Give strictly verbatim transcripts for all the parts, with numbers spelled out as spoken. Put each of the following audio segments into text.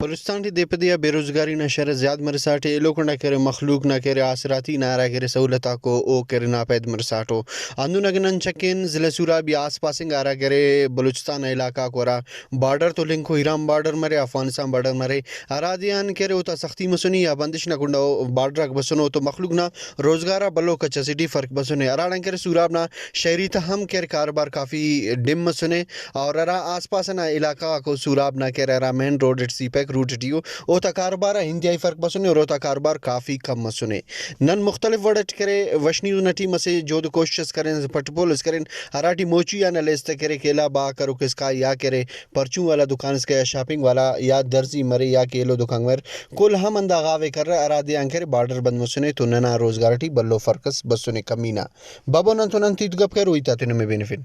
بلوچستان ٹی دے پہ دے آ بے روزگاری نا شرح زیات مرساٹے، ایلو کنڈا کرے مخلوق نا کرے آسراتی نا ہرا کرے سہولت آکو او کرے ناپید مرساٹو۔ ہندن اگہ نن چکین ضلع سوراب یا آس پاس انگا ہرا کرے بلوچستان نا علاقہ آکو ہرا بارڈر تو لنکو، ایران بارڈر مرے، افغانستان بارڈر مرے، ہرادے آن کرے اوتا سختی مسنے یا بندش نا کنڈا او بارڈر آک بسنو تو مخلوق نا روزگار آ بھلو کچ اسے ٹی فرق بسنے۔ ہراڑان کرے سوراب نا شہری تا ہم کرے کاروبار کافی ڈم مسنے۔ اور ہرا آس پاس ئنا علاقہ غاکو سوراب نا کرے ہرا مین روڈ اٹ سی پیک روٹ ٹی او، اوتا کاروبار آ انتہائی فرق بسنے اور اوتا کاروبار کافی کم مسنے۔ نن مختلف وڑ اٹ کرے وش نیوز نا ٹیم اسہ جہد و کوشش اس کرین، پٹ پول اس کرین، ہراٹی موچی آن ہلیس تہ کرے کیلہ با کروک اسکا یا کرے پرچون والا دکان اسکا یا شاپنگ والا یا درزی مرے یا کہ ایلو دکان مرے، کل ہم ہندا غاوے کرہ ہرادے آن کرے بارڈر بند مسنے تو ننا روزگار ٹی بھلو فرق اس بسنے کمی نا۔ بابو نن تو نن تیت گپ کرو ہیت آتے نمے بینفن۔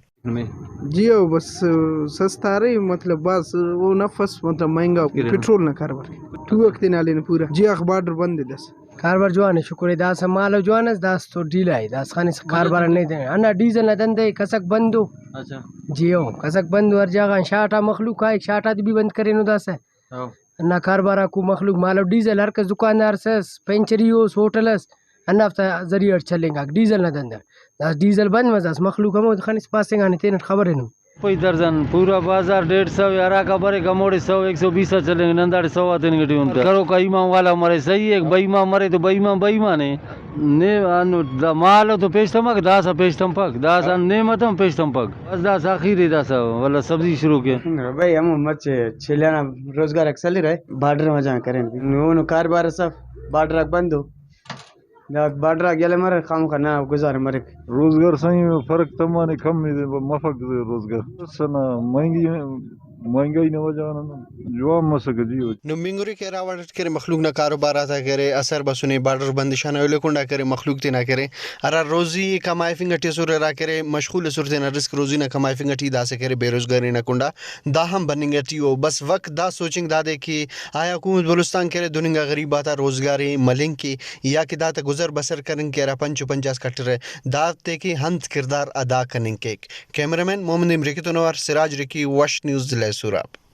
جی ہو، بس، سستا ارے، مطلب، بس، او نفس، مطلب، مہنگا پٹرول نا کاروبار۔ ٹوک تینا ہلینو پورا۔ جی، اخ بارڈر بند ءِ داسہ۔ کاروبار جوان ءِ، شکر ءِ، داسہ مالو جوان ئس، داسہ تو ڈھیلا ءِ، داسہ خنسہ کاروبار آن نی دے۔ ہندا ڈیزل نا دھندہ ءِ کسک بندو۔ اچھا۔ جی ہو، کسک بندو، ہر جاگہ غان شاٹا مخلوق کائک، شاٹا تے بھی بند کرینو داسہ۔ ہاں۔ ہندا کاروبار آکو مخلوق مالو ڈیزل، ہر کس دکاندار اس، پینچری اس، ہوٹل اس، ہندافتا ذریعہ اٹ چلینگاک ڈیزل نا دھندہ۔ داسہ ڈیزل بند مس، داسہ مخلوق ہمو خنس پاسنگانے تینٹ خبرینو۔ پئی درزن پورا بازار ڈیڑھ سو ءِ، ہراکا بریک ہموڑے سو، ایک سو بیس آ چلینگ، نن داڑے سو آ تننگ ٹی ہم تہ۔ کروکا ایمان والا مرے صحیح ءِ، بے ایمان مرے تو بے ایمان، بے ایمان ءِ۔ نے ہندن دا مالو تو پیش تمپک، داسہ پیش تمپک، داسہ ہندن نعمت ہم پیش تمپک۔ بس داسہ آخیر ءِ، داسہ ولدا سبزی شروع کے۔ بھئی ہمو مچہ چھیلہ نا روزگار آک سلرہ، بارڈر مجان کرین۔ نو نو کاروبار اس اف، بارڈر آک بندو۔ دا بارڈر آک یلہ مریر، خامخا ننا گزارہ مریک۔ روزگار سائیں فرق تمانے کم ای مفک روزگار۔ بس نا مہنگی، مہنگائی نا وجہ غان جوان مسکہ جی۔ نم بنگرے کہ ہرا وڑ اٹ کرے مخلوق نا کاروبار آتا کرے اثر بسنے، بارڈر بندش آن ایلو کنڈا کرے مخلوق تینا کرے ہرا روزی کمائفنگ ٹی اسر، ہرا کرے مشغول اسر تینا رزق روزی نا کمائفنگ ٹی، داسہ کرے بے روزگاری نا کنڈا دا ہم بننگ ٹی او۔ بس وقت دا سوچنگ دادے کہ آیا حکومت بلوچستان کرے دن انگا غریب آتا روزگارے ملنگ کے یا کہ داتا گزر بسر کننگ کے ہرا پنچ و پنجاس کٹرہ، داتے کہ انت کردار ادا کننگ کیک؟ کیمرہ مین محمد امریکی تون اوار سراج رکی، وش نیوز، ضلع سوراب۔